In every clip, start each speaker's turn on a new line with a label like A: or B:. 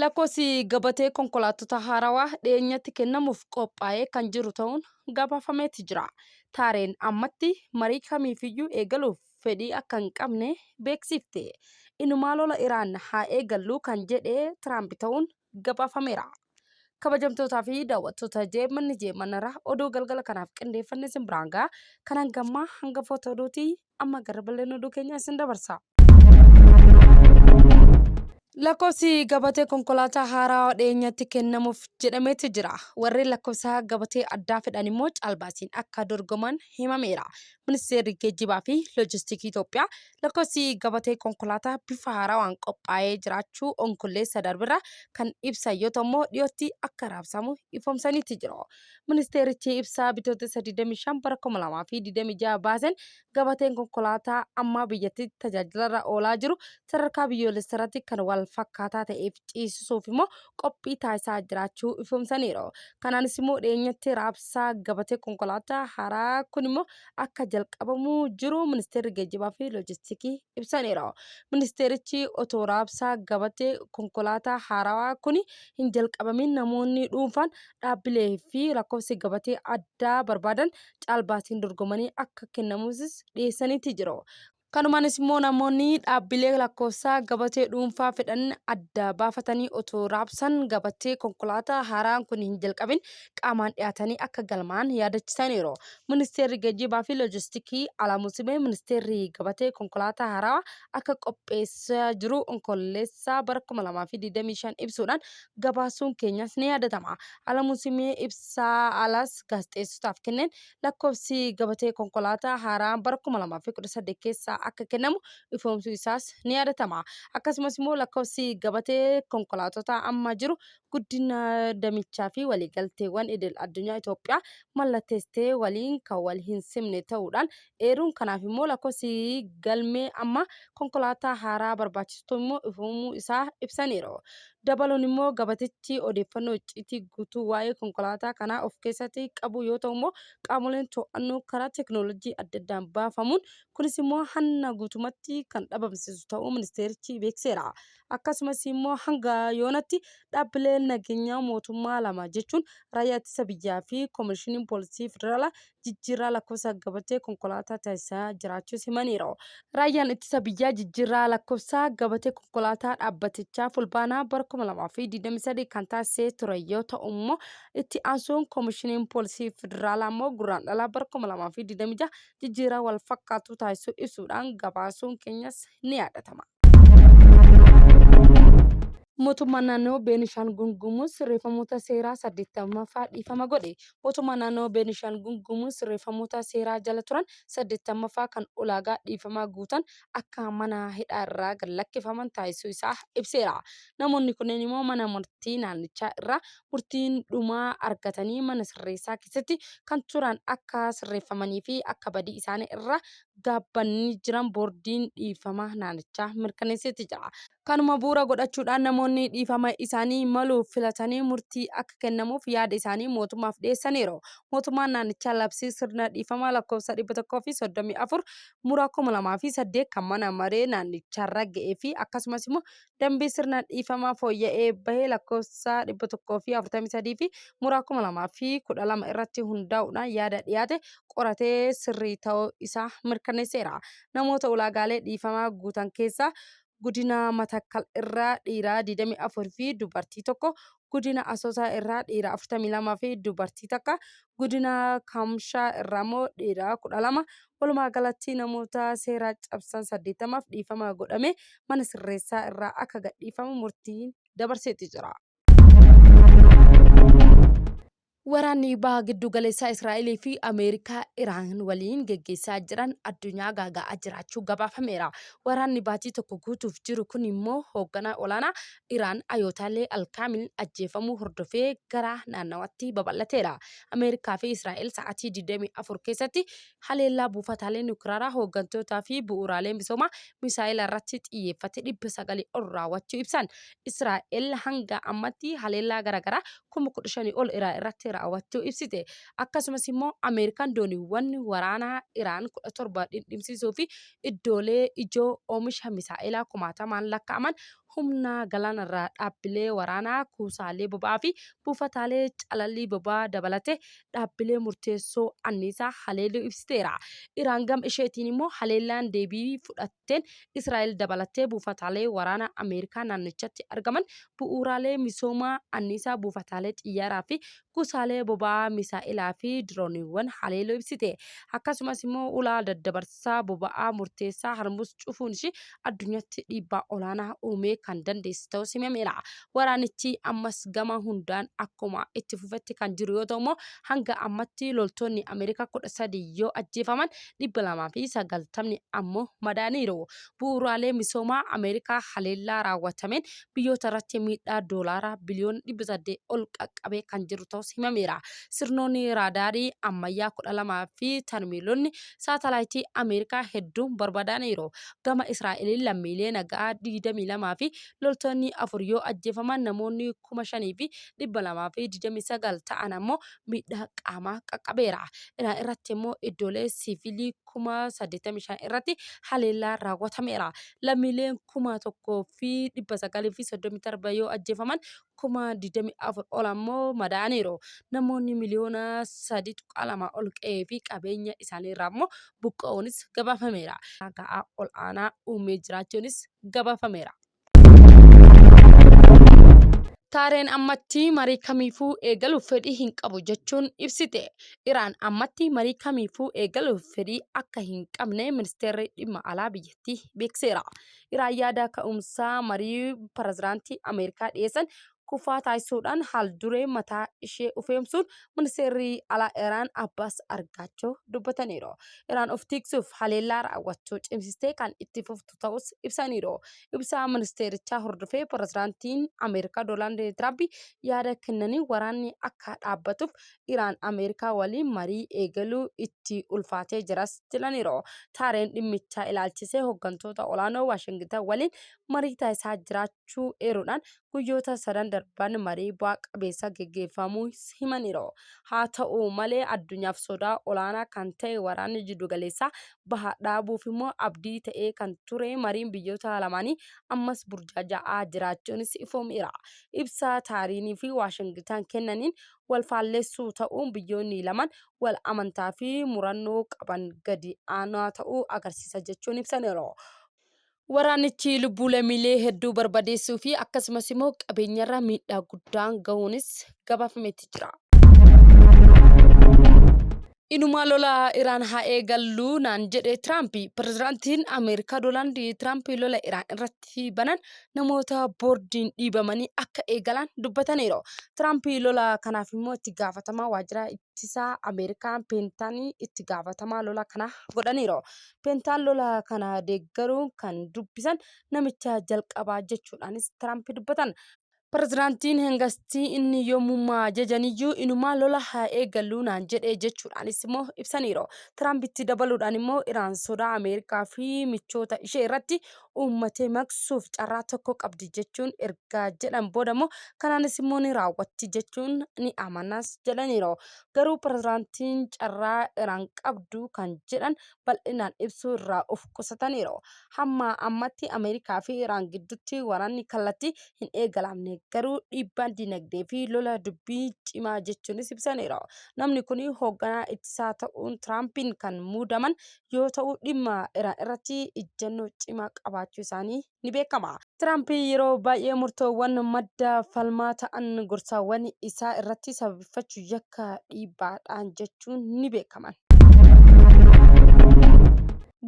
A: Lakkoofsi gabatee konkolaattota haarawaa dhiyeenyatti kennamuuf qophaa'ee kan jiru ta'uun gabaafameeti jira. Taareen ammatti marii kamiifiyyuu eegaluuf fedhii akka hin qabne beeksifte. Inumaa lola Iraan haa eegallu kan jedhe Tiraamp ta'uun gabaafameera. Kabajamtootaa fi daawwattoota JMN JMN irraa oduu galgala kanaaf qindeeffanne isin biraan ga'a. Kan hangammaa hangafoota oduutii amma gara bal'ina oduu keenyaa isin dabarsa. Lakkoofsi gabatee konkolaataa haaraa dhiyeenyatti kennamuuf jedhameeti jira. Warreen lakkoofsa gabatee addaa fedhan immoo caalbaasiin akka dorgoman himameera. Ministeerri Geejjibaa fi Loojistikii Itoophiyaa lakkoofsi gabatee konkolaataa bifa haarawaan qophaa'ee jiraachuu Onkololeessa darberra kan ibsan yoo ta'u immoo dhiyootti akka raabsamu ifoomsaniiti jiru. Ministeerichi ibsa Bitootessa 25 bara 2026 baaseen gabateen konkolaataa ammaa biyyattiitti tajaajilarra oolaa jiru sadarkaa biyyoolessarratti kan wal fakkaataa ta'eef ciisisuuf immoo qophii taasisaa jiraachuu ifoomsaniiru. Kanaanis immoo dhiyeenyatti raabsaa gabatee konkolaataa haaraa kun immoo akka jalqabamu jiru ministeerri geejjibaa fi loojistikii ibsaniiru. Ministeerichi otoo raabsaa gabatee konkolaataa haarawaa kun hin jalqabamin namoonni dhuunfaan dhaabbilee fi lakkoofsi gabatee addaa barbaadan caalbaasiin dorgomanii akka kennamuufis dhiyeessaniiti jiru. Kanumaanis immoo namoonni dhaabbilee lakkoofsaa gabatee dhuunfaa fedhan adda baafatanii otoo raabsan gabatee konkolaataa haaraan kun hin jalqabin qaamaan dhiyaatanii akka galmaa'an yaadachisaniiru. Ministeerri Geejjibaa fi Loojistikii Alamuu Simee ministeerri gabatee konkolaataa haarawaa akka qopheessaa jiru Onkololeessa bara 2025 ibsuudhaan gabaasuun keenyas ni yaadatama. Alamuu Simee ibsa alas gaazexeessotaaf kenneen lakkoofsi gabatee konkolaataa haaraan bara 2018 keessa akka kennamu ifoomsuu isaas ni yaadatama. Akkasumas immoo lakkoofsi gabatee konkolaatota amma jiru guddina damichaa fi waliigalteewwan idil addunyaa Itoophiyaa mallatteessitee waliin kan wal hin simne ta'uudhaan eeruun kanaaf immoo lakkoofsi galmee amma konkolaataa haaraa barbaachisu immoo ifoomuu isaa ibsaniiru. Dabaluun immoo gabatichi odeeffannoo icciitii guutuu waa'ee konkolaataa kanaa of keessatti qabu yoo ta'u immoo qaamoleen to'annoo karaa teeknooloojii adda addaan baafamuun kunis immoo hanna guutumatti kan dhabamsiisu ta'uu ministeerichi beeksiseera. Akkasumas immoo hanga yoonatti dhaabbileen nageenyaa mootummaa lama jechuun Raayyaa Ittisa Biyyaa fi Komishiniin Poolisii Federaalaa jijjiirraa lakkoofsa gabatee konkolaataa taasisaa jiraachuus himaniiru. Raayyaan Ittisa Biyyaa jijjiirraa lakkoofsa gabatee konkolaataa dhaabbatichaa Fulbaana bara 2023 kan taasisee ture yoo ta'u immoo itti aansuun Komishiniin Poolisii Federaalaa immoo Gurraandhala bara 2026 jijjiirraa wal fakkaatu taasisuu ibsuudhaan gabaasuun keenyas ni yaadatama. Mootummaan naannoo Beenishaangul Gumuz sirreeffamoota seeraa 80ffaa dhiifama godhe. Mootummaan naannoo Beenishaangul Gumuz sirreeffamoota seeraa jala turan 80ffaa kan ulaagaa dhiifamaa guutan akka mana hidhaa irraa gad lakkifaman taasisuu isaa ibseera. Namoonni kunneen immoo mana murtii naannichaa irraa murtiin dhumaa argatanii mana sirreessaa keessatti kan turan akka sirreeffamanii fi akka badii isaanii irraa gaabbanii jiran boordiin dhiifama naannichaa mirkaneesseeti jira. Kanuma bu'uura godhachuudhaan namoonni dhiifama isaanii malu filatanii murtii akka kennamuuf yaada isaanii mootummaaf dhiyeessaniiru. Mootummaan naannichaa labsii sirna dhiifamaa lakkoofsa 134 muraa 2008 kan mana maree naannichaan ragga'ee fi akkasumas immoo Dambii sirna dhiifamaa fooyya'ee bahe lakkoofsa 143 fi muraa 2012 irratti hundaa'uudhaan yaada dhiyaate qoratee sirrii ta'uu isaa mirkaneesseera. Namoota ulaagaalee dhiifamaa guutan keessaa Godina Matakkal irraa dhiira 24 fi dubartii 1, Godina Asoosaa irraa dhiira 42 fi dubartii takka, Godina Kaamshaa irraa immoo dhiira 12, walumaa galatti namoota seera cabsan 80f dhiifama godhamee mana sirreessaa irraa akka gadhiifamu murtiin dabarseeti jira. Waraanni Baha Giddu Galeessaa Israa'elii fi Ameerikaa Iraan waliin geggeessaa jiran addunyaa gaaga'aa jiraachuu gabaafameera. Waraanni baatii tokko guutuuf jiru kun immoo hoogganaa olaanaa Iraan Ayootaalee Alkaamil ajjeefamuu hordofee gara naannawaatti babal'ateera. Ameerikaa fi Israa'el sa'aatii 24 keessatti haleellaa buufataalee niwukilaaraa, hooggantootaa fi bu'uuraalee misoomaa misaa'ela irratti xiyyeeffate 900 ol raawwachuu ibsan. Israa'el hanga ammatti haleellaa garaagaraa 15,000 ol Iraan irratti raawwachuu ibsite. Akkasumas immoo Ameerikaan dooniiwwan waraanaa Iraan 17 dhindhimsiisuu fi iddoolee ijoo oomisha misaa'elaa kumaatamaan lakkaa'aman humna galaanarraa dhaabbilee waraanaa, kuusaalee boba'aa fi buufataalee calallii boba'aa dabalatee dhaabbilee murteessoo anniisaa haleeluu ibsiteera. Iraan gama isheetiin immoo haleellaan deebii fudhatteen Israa'el dabalatee buufataalee waraanaa Ameerikaa naannichatti argaman, bu'uuraalee misoomaa anniisaa, buufataalee xiyyaaraa fi kuusaalee boba'aa misaa'elaa fi dirooniiwwan haleeluu ibsite. Akkasumas immoo ulaa daddabarsa boba'aa murteessaa Harmuz cufuun ishii addunyaatti dhiibbaa olaanaa uumee kan dandeessu ta'uus himameera. Waraanichi ammas gama hundaan akkuma itti fufetti kan jiru yoo ta'u immoo hanga ammatti loltoonni Ameerikaa 13 yoo ajjeefaman 290 ammoo madaaniiru. Bu'uuraalee misoomaa Ameerikaa haleellaa raawwatameen biyyoota irratti miidhaa doolaara biliyoona 800 ol qaqqabee kan jiru ta'us himameera. Sirnoonni raadaarii ammayyaa 12 fi tarmiilonni saatalaayitii Ameerikaa hedduun barbadaaniiru. Gama Israa'eliin lammiilee nagaa 22 fi loltoonni 4 yoo ajjeefaman namoonni 5,229 ta'an ammoo miidhaa qaamaa qaqqabeera. Iraan irratti immoo iddoolee siivilii 85,000 irratti haleellaan raawwatameera. Lammiileen 1,937 yoo ajjeefaman 24,000 ol ammoo madaa'aniiru. Namoonni miliyoona 3.2 ol qe'ee fi qabeenya isaaniirraa immoo buqqa'uunis gabaafameera. Ga'aa ol aanaa uumee jiraachuunis gabaafameera. Taareen ammatti marii kamiifuu eegaluuf fedhii hin qabu jechuun ibsite. Iraan ammatti marii kamiifuu eegaluuf fedhii akka hin qabne ministeerri dhimma alaa biyyattii beeksiseera. Iraan yaada ka'umsaa marii pirezidaantii Ameerikaa dhiyeessan kufaa taasisuudhaan haal-duree mataa ishee ufeemsuun ministeerri alaa Iraan Abbaas Argaachoo dubbataniiru. Iraan of tiiksuuf haleellaa raawwachuu cimsistee kan itti fuftu ta'us ibsaniiru. Ibsa ministeerichaa hordofee pirezidaantiin Ameerikaa Doonaald Tiraamp yaada kennaniin waraanni akka dhaabbatuuf Iraan Ameerikaa waliin marii eegaluu itti ulfaatee jiras jedhaniiru. Taareen dhimmichaa ilaalchisee hoggantoota olaanoo Waashingitan waliin marii taasisaa jiraachuu eeruudhaan guyyoota sadan darban marii bu'aa qabeessa geggeeffamuu himaniiru. Haa ta'u malee addunyaaf sodaa olaanaa kan ta'e waraanni jiddugaleessaa baha dhaabuuf immoo abdii ta'ee kan ture mariin biyyoota lamaanii ammas burjaaja'aa jiraachuunis ifoomeera. Ibsa Taariinii fi Waashingitan kennaniin wal faalleessuu ta'uun biyyoonni lamaan wal amantaa fi murannoo qaban gadi aanaa ta'uu agarsiisa jechuun ibsaniiru. Waraanichi lubbuu lammiilee hedduu barbadeessuu fi akkasumas immoo qabeenyarra miidhaa guddaan gahuunis gabaafameeti jira. Inumaa lola Iraan haa eegallu naan jedhe Tiraamp. Pirezidaantiin Ameerikaa Doonaald Tiraamp lola Iraan irratti banan namoota boordiin dhiibamanii akka eegalan dubbataniiru. Tiraamp lola kanaaf immoo itti gaafatamaa waajjira ittisaa Ameerikaa Peentaanii itti gaafatamaa lola kanaa godhaniiru. Peentaan lola kana deeggaruun kan dubbisan namicha jalqabaa jechuudhaanis Tiraamp dubbatan. Pirezidaantiin Hengastii inni yoomummaa jajaniyyuu inumaa lola haa eegallu naan jedhe jechuudhaanis immoo ibsaniiru. Tiraamp itti dabaluudhaan immoo Iraan sodaa Ameerikaa fi michoota ishee irratti uummatee maqsuuf carraa tokko qabdi jechuun erga jedhan booda immoo kanaanis immoo ni raawwatti jechuun ni amanas jedhaniiru. Garuu pirezidaantiin carraa Iraan qabdu kan jedhan bal'inaan ibsuu irraa of qusataniiru. Hamma ammatti Ameerikaa fi Iraan gidduutti waraanni kallattii hin eegalamne garuu dhiibbaan dinagdee fi lola dubbii cimaa jechuunis ibsaniiru. Namni kun hoogganaa ittisaa ta'uun Tiraampiin kan muudaman yoo ta'u dhimma Iraan irratti ijjannoo cimaa qabaachuu isaanii ni beekama. Tiraamp yeroo baay'ee murtoowwan madda falmaa ta'an gorsaawwan isaa irratti sababeeffachuun yakka dhiibbaadhaan jechuun ni beekaman.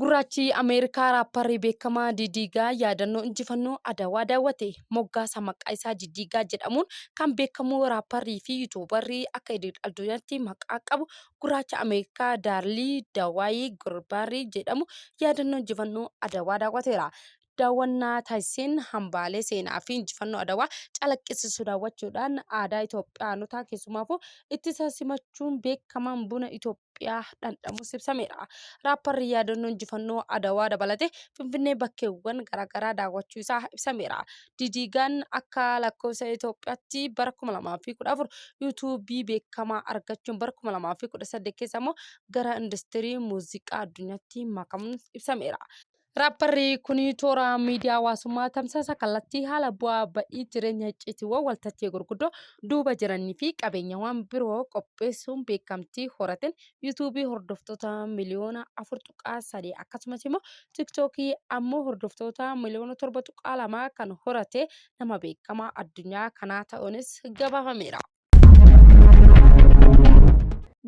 A: Gurraachi Ameerikaa raapparri beekamaa Didiigaa yaadannoo injifannoo Adawaa daawwate. Moggaasa maqaa isaa Didiigaa jedhamuun kan beekamu raapparrii fi yuutuubarri akka idil addunyaatti maqaa qabu gurraacha Ameerikaa Daarlii Dawaayii Gorbaarii jedhamu yaadannoo injifannoo Adawaa daawwateera. daawwannaa taasiseen hambaalee seenaa fi injifannoo Adawaa calaqqisiisu daawwachuudhaan aadaa Itoophiyaanotaa keessumaafuu ittisa simachuun beekaman buna Itoophiyaa dhandhamus ibsameera. Raapparri yaadannoo injifannoo Adawaa dabalatee Finfinnee bakkeewwan garaagaraa daawwachuu isaa ibsameera. Didiigaan akka lakkoofsa Itoophiyaatti bara 2014 yuutuubii beekamaa argachuun bara 2018 keessa immoo gara industirii muuziqaa addunyaatti makamuun ibsameera. Raapparri kun toora miidiyaa hawaasummaa tamsaasa kallattii haala bu'aa ba'ii jireenya icciitiiwwan waltajjii gurguddoo duuba jiranii fi qabeenyawwan biroo qopheessuun beekamtii horateen yuutuubii hordoftoota miliyoona 4.3 akkasumas immoo tiktookii ammoo hordoftoota miliyoona 7.2 kan horate nama beekamaa addunyaa kanaa ta'uunis gabaafameera.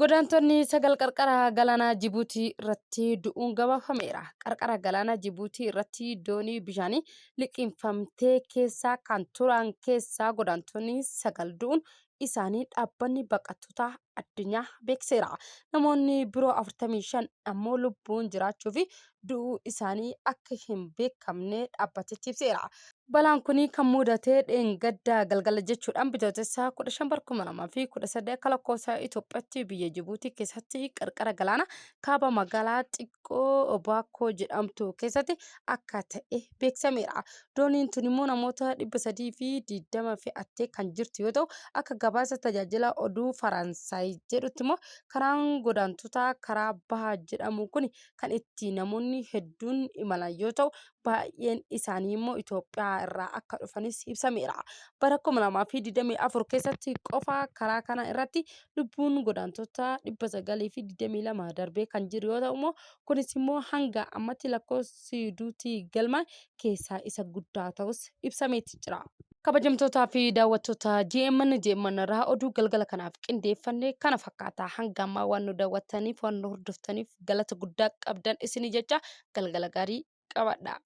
A: Godaantonni 9 qarqara galaanaa Jibuutii irratti du'uun gabaafameera. Qarqara galaanaa Jibuutii irratti doonii bishaanii liqimfamtee keessa kan turan keessaa godaantonni 9 du'uun isaanii dhaabbanni baqattoota addunyaa beeksiseera. Namoonni biroo 45 ammoo lubbuun jiraachuu fi du'uu isaanii akka hin beekamne dhaabbatichi ibseera. Balaan kun kan mudate dheengadda galgala jechuudhaan Bitootessa 15 bara 2018 akka lakkoofsa Itoophiyaatti biyya Jibuutii keessatti qarqara galaana kaaba magaalaa xiqqoo Baakkoo jedhamtu keessatti akka ta'e beeksisameera. Dooniin tun immoo namoota 320 fe'attee kan jirtu yoo ta'u akka gabaasa tajaajila oduu Faransaay jedhutti immoo karaan godaantotaa karaa baha jedhamu kun kan itti namoonni hedduun imalan yoo ta'u, baay'een isaanii immoo Itoophiyaa irraa akka dhufanis ibsameera. Bara 2024 keessatti qofa karaa kana irratti lubbuun godaantota 922 darbee kan jiru yoo ta'u immoo kunis immoo hanga ammatti lakkoofsi duutii galmaa'e keessaa isa guddaa ta'us ibsameeti jira. Kabajamtootaa fi daawwattoota GMN GMN irraa oduu galgala kanaaf qindeeffanne kana fakkaata. Hanga ammaa waan nu daawwattaniif waan nu hordoftaniif galata guddaa qabdan isinii jecha galgala gaarii qabadha.